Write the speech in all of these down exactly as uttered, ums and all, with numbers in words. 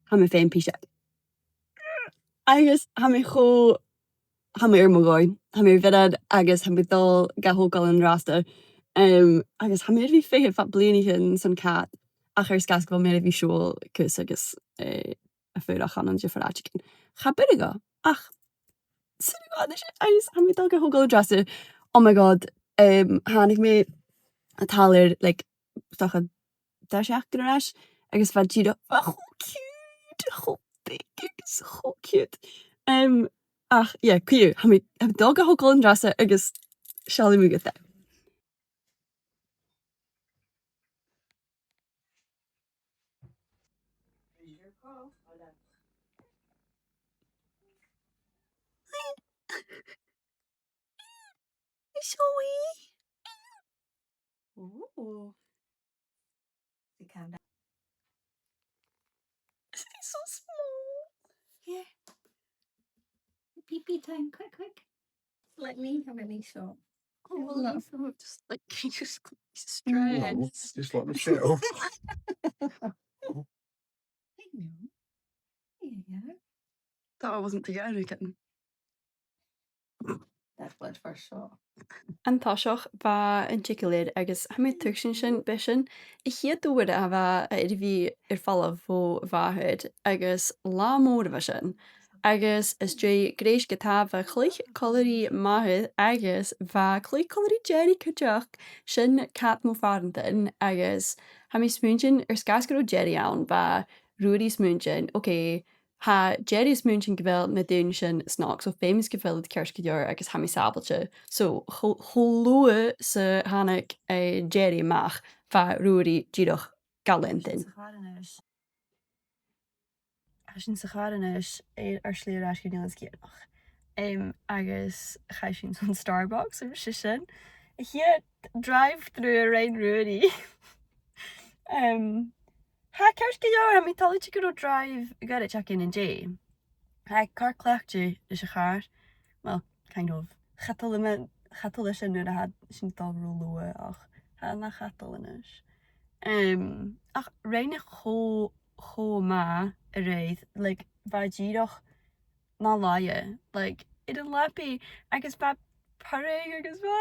tha mi fhìn pìos. Agus tha mi cho, tha mi air mo dhòigh, tha mi air bhioran agus tha mi dol ga thogail an-dràsta. Um, agus tha mi air a bhith fichead fad bhliadhnaichean son cat, ach air sgàth 's gu bheil mi air a bhith a' siubhal cus agus, eh, a' fuireach ann an diofar àiteachan. Cha b' urrainn dhomh, ach sin agad e, agus tha mi dol ga thogail an-dràsta. Oh my God, um, thàinig mi a' tadhal air, like, 's dòcha dà sheachdain air ais, agus bha e dìreach, bha e cho cute, cho beag agus cho cute. Um, ach, yeah, co-dhiù, tha mi, tha mi dol ga thogail an-dràsta agus seallaidh mi dhut e. Zoe. Ooh. They calm down. It's so small. Yeah. Pee pee time, quick, quick. Let me have a nice shot. Oh, well, that's not just like, you just straight. No, just let me settle. There you go. That wasn't to get anything. That blood first shot. An toiseach bha an t-eagal air agus tha mi a' tuigsinn sin, b' e sin a' chiad uair a bha e air a bhith air falbh bho mhàthair agus latha mòr a bha sin. Agus às dèidh greis ge-tà bha e a' cluich còmhla ri m' athair agus bha e a' cluich còmhla ri Jerry cuideachd, sin cat mo phàrantan, agus tha mi a' smaointinn air sgàth 's gun robh Jerry ann, bha Ruairidh a' smaointinn, okay, tha Jerry a' smaointinn gu bheil na daoine sin snog, so feumaidh gu bheil iad ceart gu leòr agus tha mi sàbhailte. So cho, cho luath 's a thàinig, eh, Jerry a-mach, bha Ruairidh dìreach ga leantainn. Sa chàr a-nis. Tha sinn sa chàr a-nis, eh, air slighe air ais gu Eilean Sgitheanach. Em, agus chaidh sinn son Starbucks, agus 's e sin a' chiad drive-through a rinn Ruairidh. Em, tha e ceart gu leòr, tha mi toilichte gun robh drive goirid againn an-dè. Tha e car cleachdte leis a' chàr. Well, kind of. Cha toil leam, cha toil leis-san nuair a tha sinn a' dol ro luath, ach tha e na chadal a-nis. Em, ach rinn e cho, cho math a-raoir, like, bha e dìreach na laighe, like, air an leabaidh, agus bha e a' purrainn agus bha,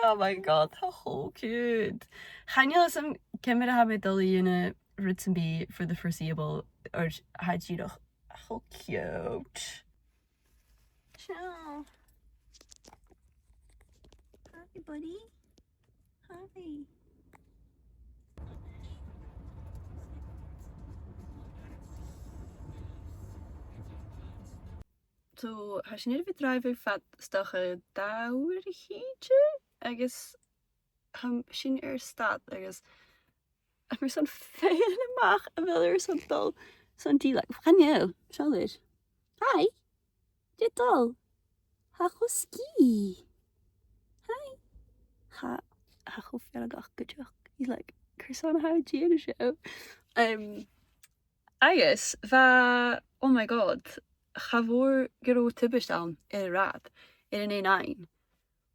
oh my God, tha e cho cute. Chan eil fhios agam ciamar a tha mi dol a dhèanamh rud sam bith for the foreseeable, oir tha e dìreach cho cute. Seo. Hi, buddy. Hi. So, tha sinn air a bhith a' dràibheadh fad 's dòcha dà uair a thìde, agus tha sinn air stad, agus tha mi airson faighinn a-mach a bheil e airson dol son dìleab. Chan eil, seall air. Hi. Dè tha dol? Tha e cho sgìth. Hi. Tha, tha e cho feargach cuideachd. He's like, carson a tha thu a' dèanamh seo? Um, agus bha, oh my God, cha mhòr gun robh tubaist ann air an rathad, air an A nine.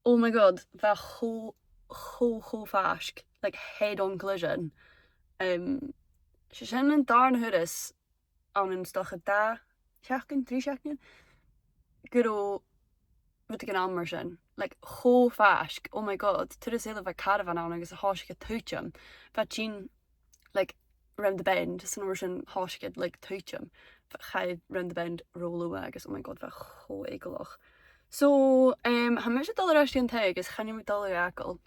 Oh my God, bha e cho, cho, cho faisg, like, head-on collision. Um, 's e sin an dàrna turas ann an, 's dòcha, dà sheachdain, trì seachdainean, gun robh rudeigin ann mar sin. Like, cho faisg, oh my God, turas eile bha caravan ann agus thòisich e a' tuiteam. Bha e a' tighinn, like, round the bend, 's an uair sin thòisich e, like, a' tuiteam. Bha, chaidh e round the bend ro luath agus, oh my God, bha e cho eagalach. So, um, tha mise a' dol air ais dhan taigh agus chan eil mi a' dol a dh'fhàgail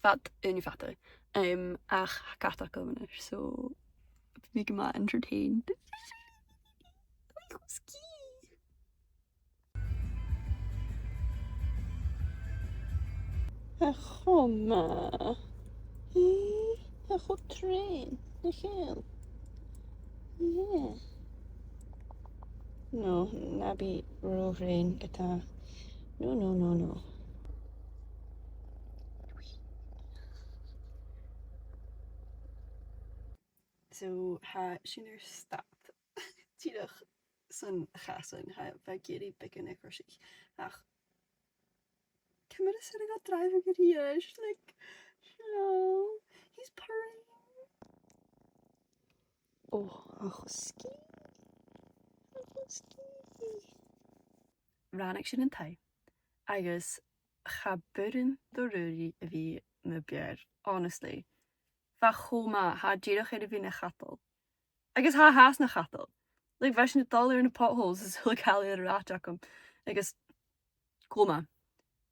fad ùine fhada. Um, ach tha cat agam a-nis, so bidh mi gu math entertained. Tha e cho math. Eh, tha e cho treun, nach eil? Yeah. No, na bi ro threun ge-tà. No, no, no, no. So, tha sinn air stad. Dìreach san chasan, tha, bha e ag èirigh beagan eacarsaich. Ach ciamar as urrainn dhomh dràibheadh a-rithist? Like, no, he's purring. Oh, ach, sgìth. ràinig sinn an taigh, agus cha b' urrainn do Ruairidh a bhith na b' fheàrr, honestly. Bha e cho math, tha e dìreach air a bhith na chadal. Agus tha e fhathast na chadal. Like, bha sinn a' dol air na potholes is a h-uile càil air an rathad agam. Agus cho math.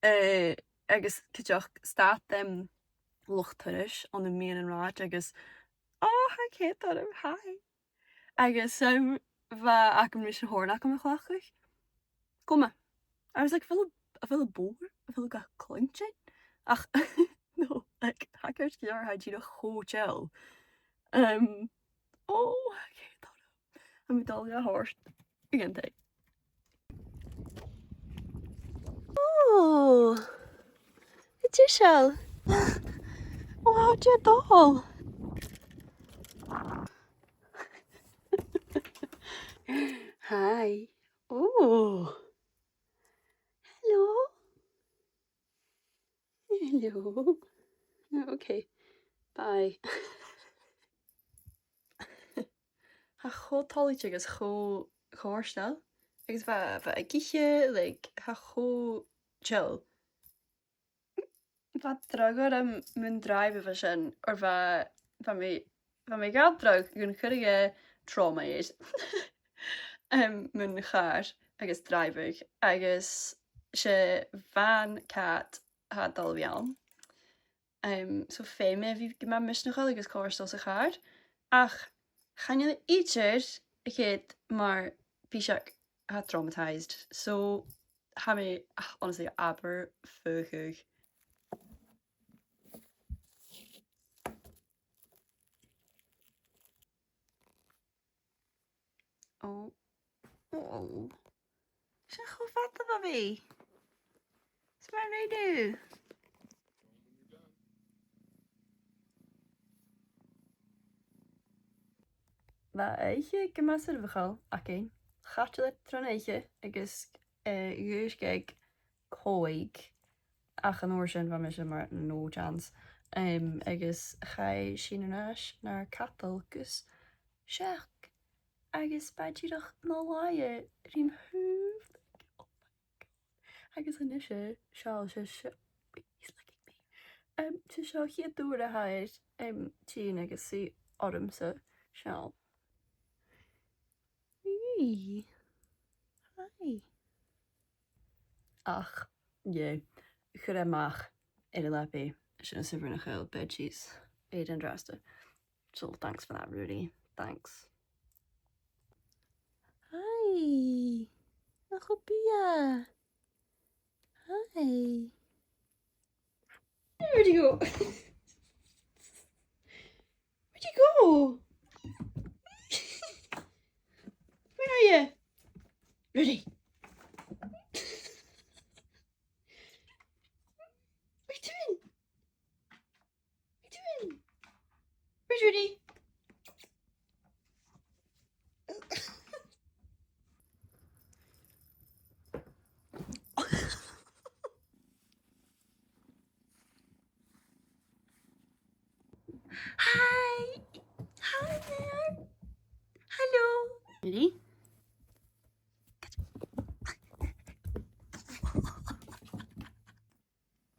Eh, agus cuideachd, stad am luchd-turais ann am meadhan an rathaid agus, "Oh, hi, Kate, hi." Agus, um, bha agam ris an horn agam a chleachdadh. Cho math. I was like, "A bheil, a bheil e bodhar? A bheil e ga cluinntinn?" Ach, no, like, tha e ceart gu leòr, tha e dìreach cho chill. Um, oh, okay, tha mi a' dol ga thoirt. Again, take. Oh, dè seo? Wow, dè tha dol? Hi. Oh. Hello. Hello. Okay. Bye. Tha e cho toilichte agus cho, cho cofhurtail. Agus bha, bha e ag ithe, like, tha e cho chill. Bha dragh orm mun dràibheadh a bha sin, oir bha, bha mi, bha mi a' gabhail dragh gun cuireadh e trauma air. Um, mun chàr agus dràibheadh, agus 's e van cat a tha dol a bhith ann. Um, so feumaidh e bhith gu math misneachail agus cofhurtail sa chàr. Ach chan eil e idir a' coimhead mar piseag a tha traumatised. So tha mi, ah, honestly, abair faochadh. Oh. Oh. Sin cho fada a bha mi. Is mar a rinn thu. Bha oidhche gu math soirbheachail againn. Chaidil e tron oidhche agus, eh, dhùisg e aig còig, ach an uair sin bha mise mar no chance. Um, agus chaidh sinn air ais nar cadal gus seachd, agus bha e dìreach na laighe rim thaobh. Agus a-nise, seall, 's e seo, he's licking me. Um, 's e seo a' chiad uair a tha e air, um, tighinn agus suidhe ormsa, seall. Wee. Hi. Ach, yeah, chuir e a-mach air an leabaidh, sin as adhbhar nach eil bed sheets air an-dràsta. So thanks for that, Rudy. Thanks. Hi. Nach eil bia? Hi. Where'd you go? Where'd you go? Where are you? Rudy. What are you doing? What are you doing? Where's Rudy? Hi. Hi there. Hello. Ready?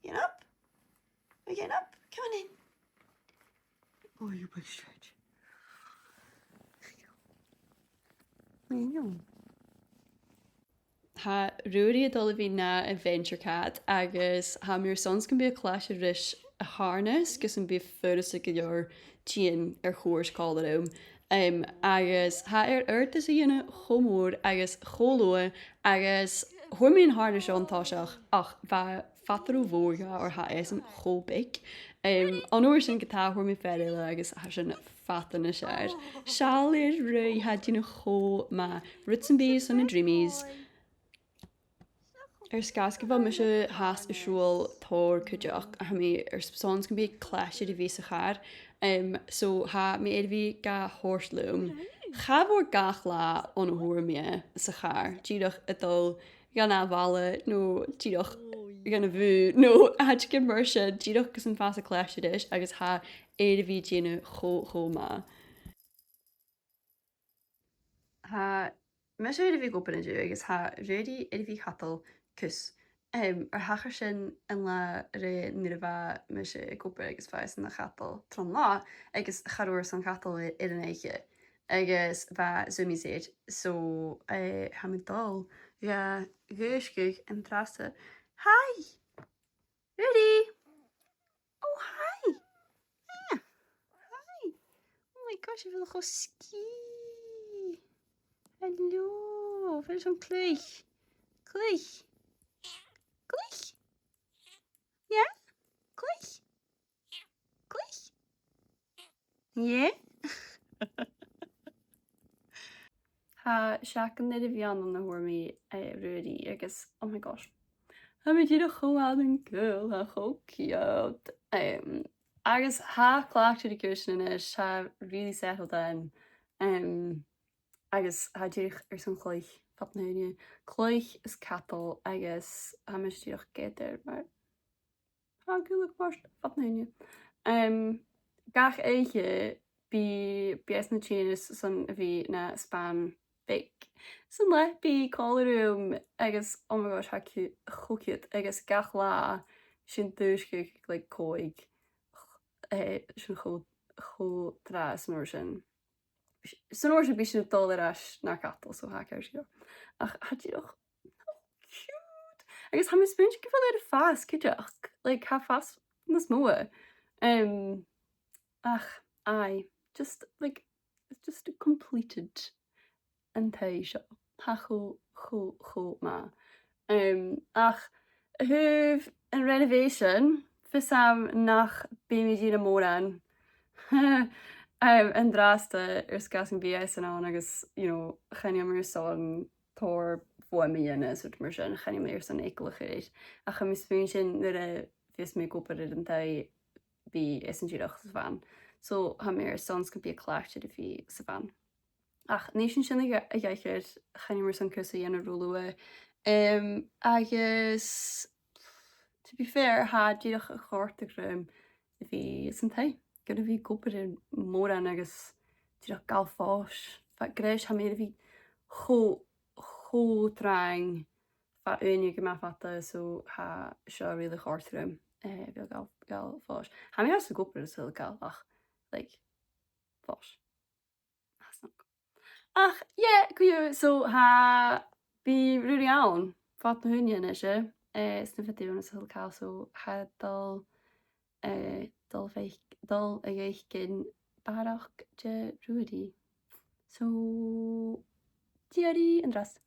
Get up. We're getting up. Come on in. Oh, you big stretch. There you go. Tha Ruairidh a' dol a bhith na adventure cat agus tha mi airson 's gum bi e a' cleachdadh ris a' harness gus am bi e furasta gu leòr tighinn air chuairt còmhla rium. Um, agus tha e air adhartas a dhèanamh cho mòr agus cho luath agus fhuair mi an harness seo an toiseach ach bha fada ro mhòr dha oir tha esan cho beag. Um, an uair sin ge-tà fhuair mi fear eile agus tha sin fada nas fheàrr. Seall air Ruairidh, tha e a' dèanamh cho math. Rud sam bith airson na dreamies. Air sgàth 's gu bheil mise fhathast a' siubhal tòrr cuideachd, tha mi airson 's gum bi e a' cleachdadh a bhith sa chàr. Um, so tha mi air a bhith ga thoirt leam. Cha mhòr gach latha on a fhuair mi e sa chàr. Dìreach a' dol dhan a' bhaile, no dìreach dhan a' bhùth, no àiteigin mar sin, dìreach gus am fàs a' cleachdadh ris, agus tha e air a bhith a' dèanamh cho, cho math. Tha Mise air a bhith ag obair an-diugh agus tha Ruairidh air a bhith a' cadal cus. Em, air thachair sin an latha roimhe nuair a bha mise ag obair agus bha esan a' cadal tron latha agus cha robh esan a' cadal air, air an oidhche. Agus bha zoomies air. So, eh, tha mi a' dol ga dhùsgadh an-dràsta. Hi! Ruairidh! Oh, hi! Ah, hi! Oh my gosh, a bheil thu cho sgìth? Hello! A bheil thu airson cluich? Cluich? Cluich? Yeah? Cluich? Cluich? Yeah? Tha seachdain air a bhith ann on a fhuair mi, eh, Ruairidh agus, oh my gosh. Tha mi dìreach cho math dhan gaol, tha e cho cute. Em, agus tha e cleachdte air a' chùis a-nis, tha e really settled in. Em, agus tha e dìreach airson cluich fad na h-ùine. Cluich is cadal agus tha mise dìreach ag èisteachd ri mar tha e ag ullachadh fad na h-ùine. Em, gach oidhche bidh, bidh esan a' tighinn airson a bhith na spàin bheag san leth, bidh e còmhla rium agus, oh my gosh, tha e cu-, cho cute agus gach latha sinn a' dùsgadh, like, còig, eh, sinn cho, cho tràth san uair sin. San uair sin bidh sinn a' dol air ais nar cadal, so tha e ceart gu leòr. Ach tha e dìreach cute. Agus tha mi a' smaointinn gu bheil e air fàs cuideachd. Like, tha e a' fàs nas motha. Em, ach, aye, just, like, it's just completed an taigh seo. Tha e cho, cho, cho math. Em, ach, a thaobh an renovation, fios agam nach bi mi a' dèanamh mòran, em, an-dràsta air sgàth 's gum bi esan ann agus, you know, chan eil mi airson tòrr fuaim a dhèanamh is rudan mar sin, chan eil mi airson eagal a chur air. Ach tha mi a' smaointinn nuair a bhios mi ag obair air an taigh, bidh esan dìreach sa bhan. So, tha mi airson 's gum bi e cleachdte air a bhith sa bhan. Ach nì sinn sin a dh'ai-, a dh'aithghearr, chan eil mi airson cus a dhèanamh ro luath. Em, agus, to be fair, tha e dìreach a' còrdadh rium a bhith san taigh. Gun a bhith ag obair air mòran agus dìreach a' gabhail fois. Fad greis tha mi air a bhith cho, cho trang fad ùine gu math fada, so tha seo really a' còrdadh rium, eh, a bhith a' gabhail, gabhail fois. Tha mi fhathast ag obair is a h-uile càil, ach, like, fois. Fhathast. Ach, yeah, co-dhiù, so tha, bidh Ruairidh ann fad na h-ùine a-nis, eh, is na videos is a h-uile càil, so tha e a' dol, eh, dol a dh'fhaicinn, dol a dh'fhaicinn barrachd de Ruairidh. So, tìoraidh an-dràsta.